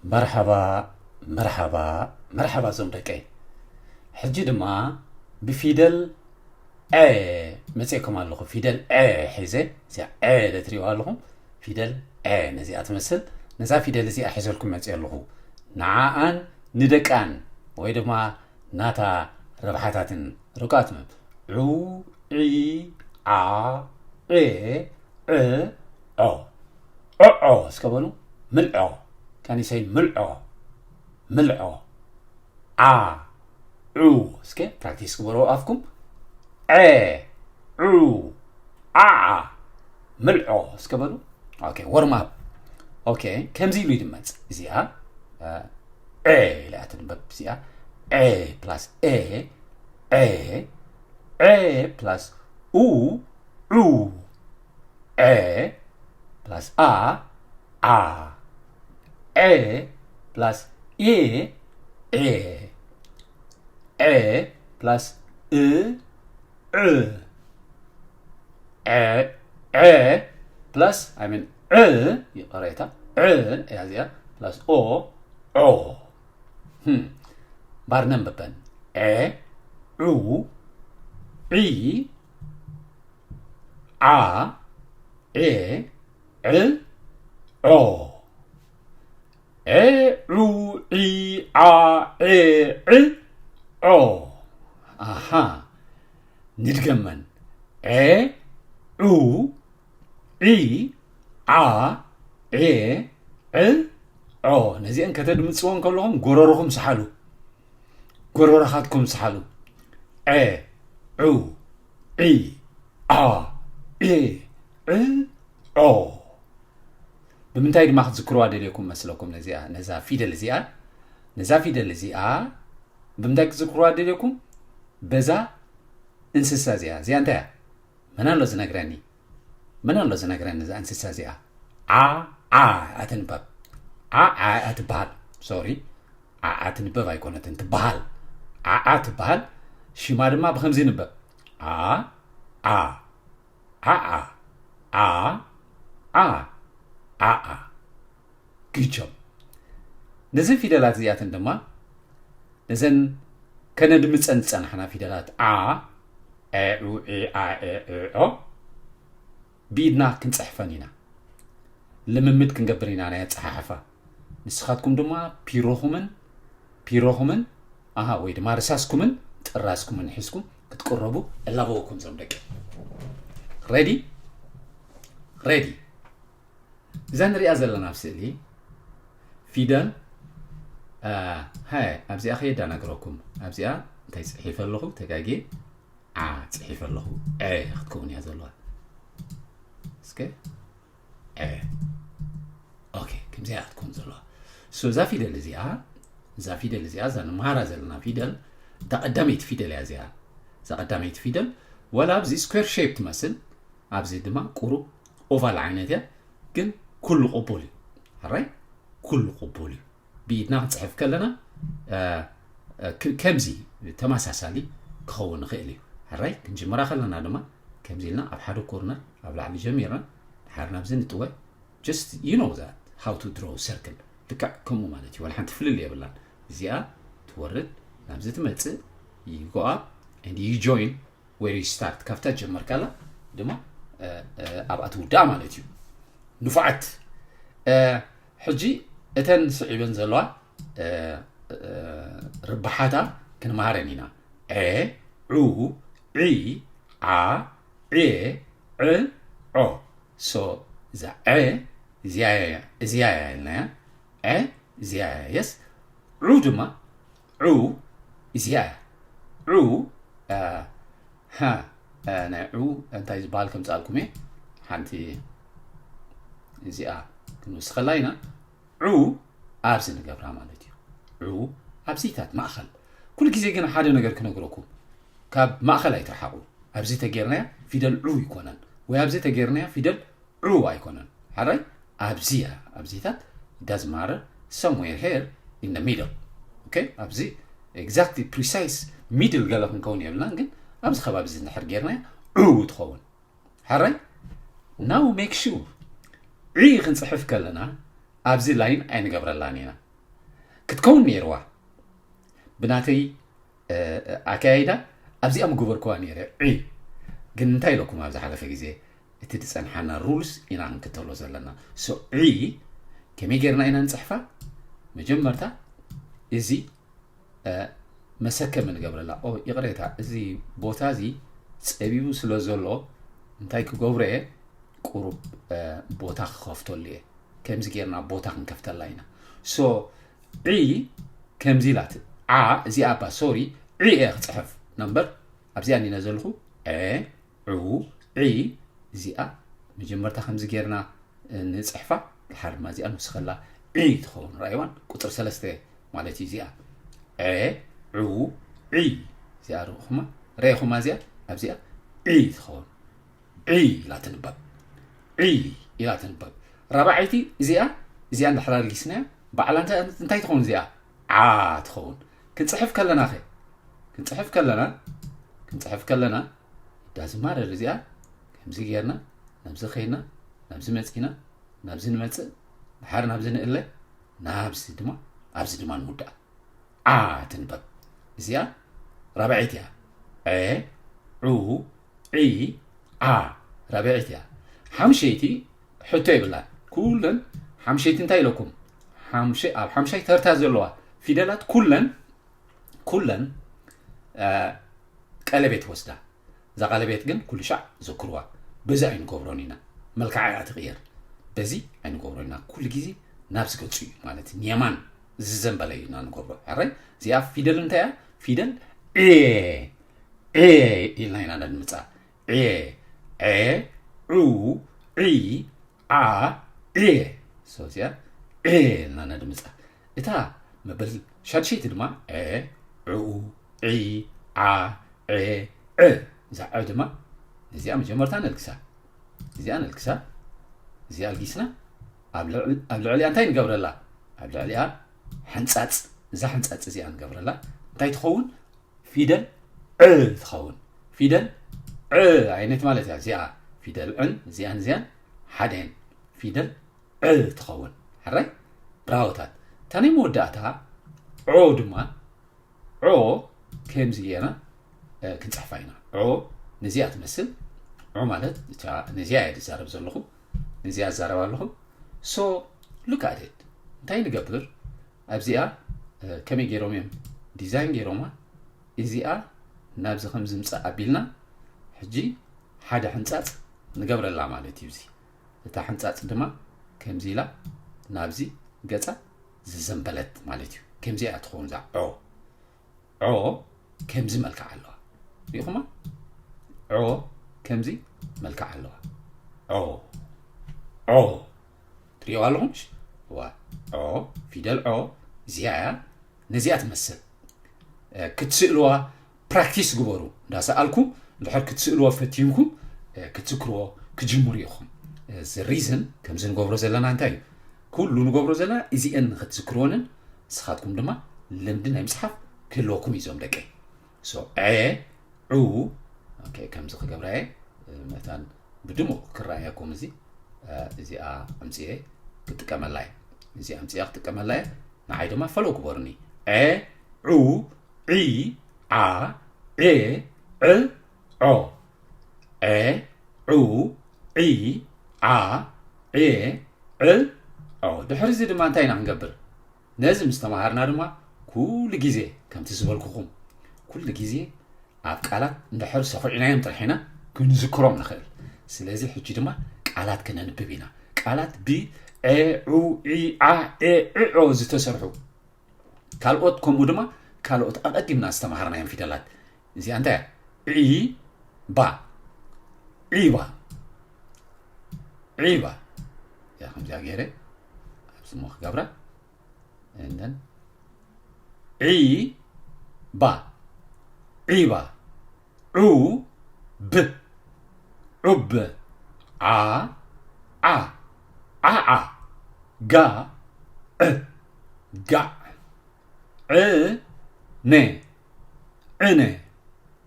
መርሓባ፣ መርሓባ፣ መርሓባ እዞም ደቀይ። ሕጂ ድማ ብፊደል ዐ መጺእኩም ኣለኹ። ፊደል ዐ ሒዘ፣ እዚኣ ዐ ዶ ትሪእዋ ኣለኹም? ፊደል ዐ ነዚኣ ትመስል። ነዛ ፊደል እዚኣ ሒዘልኩም መጺእ ኣለኹ። ንዓኣን ንደቃን ወይ ድማ ናታ ረብሓታትን ርቃትም ዑ፣ ዒ፣ ዓ፣ ዔ፣ ዕ፣ ዖ። ዖ፣ ዖ እስከ በሉ። ምልዖ። Can you say ምልዖ? ምልዖ። ዓ፣ ዑ። እስከ ፕራክቲስ ግበሩ ኣፍኩም። ዐ፣ ዑ፣ ዓ፣ ምልዖ እስከ በሉ። ኦኬ፣ ወርም ኣፕ። ኦኬ፣ ከምዚ ኢሉ ይድመጽ። እዚኣ፣ እ፣ ዐ ኢላ ትንበብ። እዚኣ ዐ ፕላስ ኤ፣ ዐ፣ ዐ ፕላስ ኡ፣ ዑ። ዐ ፕላስ ኣ፣ ዓ። ዐ ፕላስ ኤ፣ ዔ። ዐ ፕላስ እ፣ ዕ። ዐ፣ ዐ ፕላስ፣ I mean፣ ዕ፣ ይቕሬታ፣ ዕ እያ እዚኣ፣ ፕላስ ኦ፣ ዖ። ህም። ባር ነንብበን። ዐ፣ ዑ፣ ዒ፣ ዓ፣ ዔ፣ ዕ፣ ዖ። ዐ፣ ዑ፣ ዒ፣ ዓ፣ ዔ፣ ዕ፣ ዖ። ኣሃ። ንድገመን። ዐ፣ ዑ፣ ዒ፣ ዓ፣ ዔ፣ ዕ፣ ዖ። ነዚአን ከተድምፅወን ከለኹም ጎረርኹም ሰሓሉ። ጎረርኻትኩም ሰሓሉ። ዐ፣ ዑ፣ ዒ፣ ዓ፣ ዔ፣ ዕ፣ ዖ። ብምንታይ ድማ ክትዝክርዋ ደልየኩም መስለኩም? ነዚኣ፣ ነዛ ፊደል እዚኣ፣ ነዛ ፊደል እዚኣ ብምንታይ ክትዝክርዋ ደልየኩም? በዛ እንስሳ እዚኣ። እዚኣ እንታይ እያ? መን ኣሎ ዝነግረኒ? መን ኣሎ ዝነግረኒ እዛ እንስሳ እዚኣ? ዓ፣ ዓ እያ ትንበብ። ዓ፣ ዓ እያ ትበሃል። ሶሪ። ዓ፣ ዓ ትንበብ ኣይኮነትን፣ ትበሃል። ዓ፣ ዓ ትበሃል። ሽማ ድማ ብኸምዚ ይንበብ። ዓ፣ ዓ፣ ዓ፣ ዓ፣ ዓ፣ ዓ፣ ዓ፣ ዓ። Good job። ነዘን ፊደላት እዚኣተን ድማ፣ ነዘን ከነድምፀን ዝፀናሕና ፊደላት ዓ፣ ዐ፣ ዑ፣ ዒ፣ ዓ፣ ዔ፣ ዕ፣ ዖ፣ ብኢድና ክንፅሕፈን ኢና። ልምምድ ክንገብር ኢና ናይ ኣፀሓሕፋ። ንስኻትኩም ድማ ፒሮኹምን፣ ፒሮኹምን፣ ኣሃ፣ ወይ ድማ ርሳስኩምን ጥራዝኩምን ሒዝኩም ክትቅረቡ እላበወኩም ዞም ደቂ። ሬዲ? ሬዲ። እዛ ንሪኣ ዘለና ኣብ ስእሊ ፊደል፣ እ፣ ሃይ፣ ኣብዚኣ ከየዳናግረኩም። ኣብዚኣ እንታይ ጽሒፈ ኣለኹ? ተጋግየ ዓ ጽሒፈ ኣለኹ። ዐ ክትከውን እያ ዘለዋ። እስከ ዐ። ኦኬ፣ ከምዚኣ እያ ክትከውን ዘለዋ። ሶ እዛ ፊደል እዚኣ፣ እዛ ፊደል እዚኣ፣ እዛ ንመሃራ ዘለና ፊደል፣ እታ ቀዳመይቲ ፊደል እያ እዚኣ። እዛ ቀዳመይቲ ፊደል፣ ዋላ ኣብዚ ስኩዌር ሼፕ ትመስል፣ ኣብዚ ድማ ቁሩብ ኦቫል ዓይነት እያ፣ ግን ኩሉ ቅቡል እዩ። ሕራይ? ኩሉ ቅቡል እዩ። ብኢድና ክንጽሕፍ ከለና፣ እ፣ እ፣ ክ-፣ ከምዚ ተመሳሳሊ ክኸውን ይኽእል እዩ። ሕራይ? ክንጅምራ ከለና ድማ ከምዚ ኢልና ኣብ ሓደ ኮርነር ኣብ ላዕሊ ጀሚርና፣ ድሓር ናብዚ ንጥወ። Just you know that, how to draw circle። ልክዕ ከምኡ ማለት እዩ። ዋላ ሓንቲ ፍልልይ የብላን። እዚኣ ትወርድ፣ ናብዚ ትመጽእ፣ you go up and you join where you start። ካብታ ጀመርካላ ድማ፣ እ፣ እ፣ ኣብኣ ትውዳእ ማለት እዩ። ንፉዓት። እ፣ ሕጂ እተን ስዒበን ዘለዋ፣ እ፣ እ፣ ርብሓታ ክንመሃረን ኢና። ዐ፣ ዑ፣ ዒ፣ ዓ፣ ዔ፣ ዕ፣ ዖ። ሶ እዛ ዐ እዚኣ እያ፣ እዚኣ እያ ኢልናያ። ዐ እዚኣ እያ። የስ። ዑ ድማ፣ ዑ እዚኣ እያ። ዑ፣ እ፣ ሃ፣ እ፣ ናይ ዑ እንታይ ዝበሃል ከምጽኣልኩም እየ። ሓንቲ እዚኣ ክንውስኸላ ኢና። ዑ ኣብዚ ንገብራ ማለት እዩ። ዑ ኣብዚታት ማእኸል። ኩሉ ግዜ ግን ሓደ ነገር ክነግረኩም፣ ካብ ማእኸል ኣይትርሓቑ። ኣብዚ ተጌርናያ ፊደል ዑ ኣይኮነን፣ ወይ ኣብዚ ተጌርናያ ፊደል ዑ ኣይኮነን። ሓራይ ኣብዚ እያ፣ ኣብዚታት፣ it doesn't matter, somewhere here in the middle። ኦኬ፣ ኣብዚ exactly precise middle ገለ ክንከውን የብልናን፣ ግን ኣብዚ ከባቢ እዚ እንድሕር ጌርናያ ዑ ትኸውን። ሕራይ? Now make sure ዒ ክንጽሕፍ ከለና ኣብዚ ላይን ኣይንገብረላን ኢና። ክትከውን ነይርዋ። ብናተይ ኣካያይዳ ኣብዚኣ ምገበርክዋ ነይረ። ዒ ግን እንታይ ኢለኩም ኣብ ዝሓለፈ ግዜ፣ እቲ ዝፀንሓና ሩልስ ኢና ክንክተሎ ዘለና። ሶ ዒ ከመይ ጌርና ኢና ንፅሕፋ? መጀመርታ እዚ መሰከም ንገብረላ። ኦ ይቕሬታ፣ እዚ ቦታ እዚ ፀቢቡ ስለ ዘሎ እንታይ ክገብሮ እየ? ቁሩብ ቦታ ክኸፍተሉ እየ። ከምዚ ጌርና ቦታ ክንከፍተላ ኢና። ሶ ዒ ከምዚ ኢላት፣ ዓ እዚኣ ባ ሶሪ፣ ዒ እየ ክፅሕፍ ነምበር ኣብዚኣ እንዲነ ዘለኹ። ዐ ዑ ዒ እዚኣ መጀመርታ ከምዚ ጌርና ንፅሕፋ፣ ድሓር ድማ እዚኣ ንውስኸላ ዒ ትኸውን። ራእይዋን ቁፅሪ ሰለስተ ማለት እዩ። እዚኣ ዐ ዑ ዒ እዚኣ ርኢኹማ፣ ርኢኹማ እዚኣ ኣብዚኣ ዒ ትኸውን። ዒ ኢላ ትንበብ። ዒ ኢላ ትንበብ። ራብዓይቲ እዚኣ፣ እዚኣ እንድሕር ኣልጊስናያ ባዕላ እንታይ እንታይ ትኸውን? እዚኣ ዓ ትኸውን። ክንፅሕፍ ከለና ኸ ክንፅሕፍ ከለና ክንፅሕፍ ከለና ዳዝማረር እዚኣ ከምዚ ጌርና ናብዚ ኸይና ናብዚ መፂና ናብዚ ንመፅእ ድሓር ናብዚ ንእለ ናብዚ ድማ ኣብዚ ድማ ንውዳእ ዓ ትንበብ። እዚኣ ራብዐይቲ እያ። ዐ ዑ ዒ ዓ ራብዐይቲ እያ። ሓምሸይቲ ሕቶ ይብላን። ኩለን ሓምሸይቲ እንታይ ኢለኩም? ሓምሸ ኣብ ሓምሻይ ተርታ ዘለዋ ፊደላት ኩለን ኩለን ቀለቤት ወስዳ። እዛ ቀለቤት ግን ኩሉ ሻዕ ዘክርዋ። በዚ ኣይንገብሮን ኢና። መልክዓ እያ ትቕየር። በዚ ኣይንገብሮን ኢና። ኩሉ ግዜ ናብዚ ገፁ እዩ ማለት ንየማን ዝዘንበለ እዩ ኢና ንገብሮ። ሕራይ እዚኣ ፊደል እንታይ እያ? ፊደል ዔ ዔ ኢልና ኢና ነድምፃ። ዔ ዔ ዑ ዒ ዓ ዔ። ሶ እዚኣ ዔ ኢልና ነድምፃ። እታ መበል ሻድሸይቲ ድማ ዐ ዑ ዒ ዓ ዔ ዕ። እዛ ዐ ድማ እዚኣ መጀመርታ ነልግሳ። እዚኣ ነልግሳ። እዚኣ ኣልጊስና ኣብ ልዕል- ኣብ ልዕሊኣ እንታይ ንገብረላ? ኣብ ልዕሊኣ ሕንፃፅ። እዛ ሕንፃፅ እዚኣ ንገብረላ እንታይ ትኸውን? ፊደል ዕ ትኸውን። ፊደል ዕ ዓይነት ማለት እያ። እዚኣ ፊደል ዕን እዚኣን እዚኣን ሓደ እየን። ፊደል ዕ ትኸውን። ሕራይ ብራዎታት። እታ ናይ መወዳእታ ዖ ድማ ዖ ከምዚ ጌርና ክንፅሕፋ ኢና። ዖ ነዚኣ ትመስል። ዖ ማለት እታ ነዚኣ እየ ዝዛረብ ዘለኹ። ነዚኣ ዝዛረብ ኣለኹ። ሶ ሉክ ኣት ኢት። እንታይ ንገብር? ኣብዚኣ ከመይ ገይሮም እዮም ዲዛይን ገይሮማ? እዚኣ ናብዚ ከም ዝምፃእ ኣቢልና ሕጂ ሓደ ሕንፃፅ ንገብረላ ማለት እዩ። እዚ እታ ሕንፃፅ ድማ ከምዚ ኢላ ናብዚ ገፃ ዝዘንበለት ማለት እዩ። ከምዚ እያ ትኸውን እዛ ዖ። ዖ ከምዚ መልክዕ ኣለዋ። ሪኢኹማ? ዖ ከምዚ መልክዕ ኣለዋ። ዖ ዖ ትሪእዋ ኣለኹም? እዋ ዖ ፊደል ዖ እዚኣ እያ። ነዚኣ ትመስል ክትስእልዋ ፕራክቲስ ግበሩ። እንዳሰኣልኩም እንድሕር ክትስእልዎ ፈቲንኩም ክትዝክርዎ ክጅምሩ ኢኹም። እዚ ሪዝን ከምዚ ንገብሮ ዘለና እንታይ እዩ? ኩሉ ንገብሮ ዘለና እዚአን ንክትዝክርወንን ንስኻትኩም ድማ ልምዲ ናይ ምፅሓፍ ክህልወኩም እዩ። እዞም ደቀይ ሶ ዐ ዑ ኦኬ፣ ከምዚ ክገብራ እየ። መታን ብድሙቕ ክረኣየኩም እዚ እዚኣ ኣምፅኤ ክጥቀመላ እየ። እዚኣ ኣምፅኤ ክጥቀመላ እየ። ንዓይ ድማ ፈሎ ግበሩኒ። ዐ ዑ ዒ ዓ ዔ ዕ ዖ። ዐ ዑ ዒ ዓ ዔ ዕ ዖ። ድሕሪ እዚ ድማ እንታይ ኢና ክንገብር? ነዚ ምስ ተማሃርና ድማ ኩሉ ግዜ ከምቲ ዝበልኩኹም ኩሉ ግዜ ኣብ ቃላት እንድሕር ሰኹዕናዮም ጥራሕ ኢና ክንዝክሮም ንኽእል። ስለዚ ሕጂ ድማ ቃላት ክነንብብ ኢና። ቃላት ብ ዐ ዑ ዒ ዓ ዔ ዕ ዖ ዝተሰርሑ ካልኦት ከምኡ ድማ ካልኦት ኣቐዲምና ዝተማሃርናዮም ፊደላት እዚኣ እንታይ እያ? ዒ ባ ዒባ ዒባ እያ። ከምዚኣ ገይረ ኣብዚ ሞ ክገብራ እንደን ዒ ባ ዒባ ዑ ብ ዑብ ዓ ዓ ዓዓ ጋ ዕ ጋዕ ዕ ነ ዕነ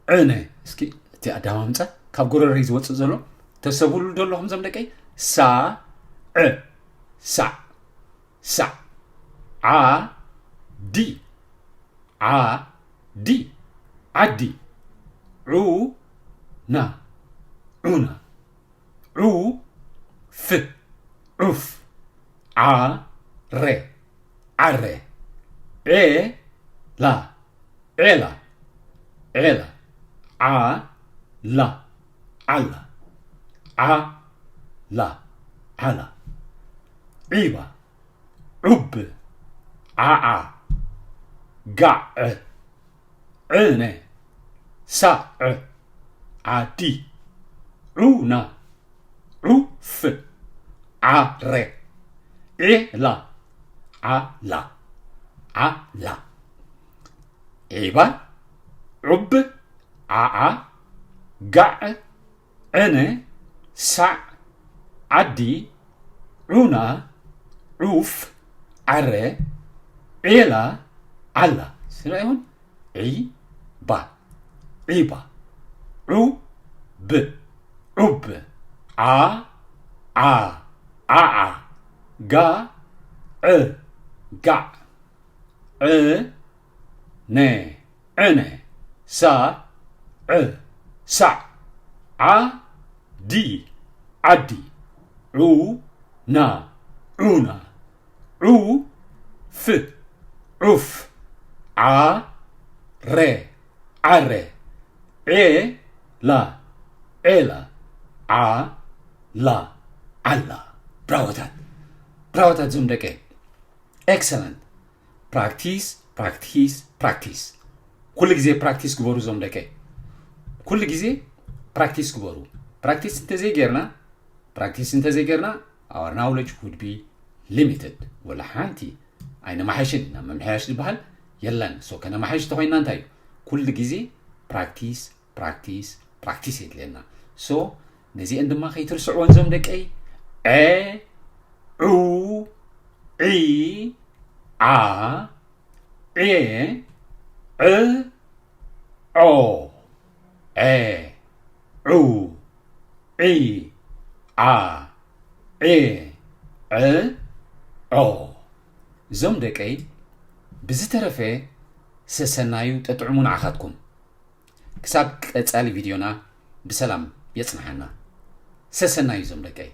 ዕነ። እስኪ እቲ ኣዳማምፃ ካብ ጎረረይ ዝወፅእ ዘሎ ተሰብሉ ዶ ኣለኹም ዘም ደቀይ? ሳ ዕ ሳዕ ሳዕ ዓ ዲ፣ ዓ፣ ዲ፣ ዓዲ። ዑ፣ ና፣ ዑና። ዑ፣ ፍ፣ ዑፍ። ዓ፣ ረ፣ ዓረ። ዔ፣ ላ፣ ዔላ፣ ዔላ። ዓ፣ ላ፣ ዓላ። ዓ፣ ላ፣ ዓላ። ዒባ፣ ዑብ፣ ዓዓ፣ ጋዕ፣ ዕነ፣ ሳዕ፣ ዓዲ። ዑና፣ ዑፍ፣ ዓረ። ዔላ፣ ዓላ፣ ዓላ። ዒባ፣ ዑብ፣ ዓዓ፣ ጋዕ፣ ዕነ፣ ሳዕ፣ ዓዲ፣ ዑና፣ ዑፍ፣ ዓረ፣ ዔላ፣ ዓላ። ስለ ይሁን ዒባ፣ ዒባ። ዑብ፣ ዑብ። ዓ፣ ዓ፣ ዓዓ። ጋ፣ ዕ፣ ጋዕ። ዕ፣ ነ፣ ዕነ። ሳ፣ ዕ፣ ሳዕ። ዓ፣ ዲ፣ ዓዲ። ዑ፣ ና፣ ዑና። ዑ፣ ፍ፣ ዑፍ። ዓ፣ ረ፣ ዓረ። ዔ፣ ላ፣ ዔላ። ዓ፣ ላ፣ ዓላ። ብራቮታት፣ ብራቮታት ዞም ደቀይ። ኤክሰለንት። ፕራክቲስ፣ ፕራክቲስ፣ ፕራክቲስ። ኩሉ ግዜ ፕራክቲስ ግበሩ ዞም ደቀይ። ኩሉ ግዜ ፕራክቲስ ግበሩ። ፕራክቲስ እንተዘይጌርና፣ ፕራክቲስ እንተዘይጌርና፣ our knowledge would be limited። ወላ ሓንቲ ኣይነማሓይሽን ኢና። ምምሕያሽ ዝበሃል የለን። ሶ ከነማሓይሽ እንተኾይንና እንታይ እዩ? ኩሉ ግዜ ፕራክቲስ፣ ፕራክቲስ፣ ፕራክቲስ የድልየና። ሶ ነዚአን ድማ ከይትርስዕወን ዞም ደቀይ። ዔ፣ ዑ፣ ዒ፣ ዓ፣ ዔ፣ ዕ፣ ዖ። ዔ፣ ዑ፣ ዒ፣ ዓ፣ ዔ፣ ዕ፣ ዖ። ዞም ደቀይ፣ ብዝተረፈ ሰሰናዩ ጠጥዕሙ ንዓኻትኩም። ክሳብ ቀጻሊ ቪድዮና ብሰላም የጽንሓና። ሰሰናዩ ዞም ደቀይ።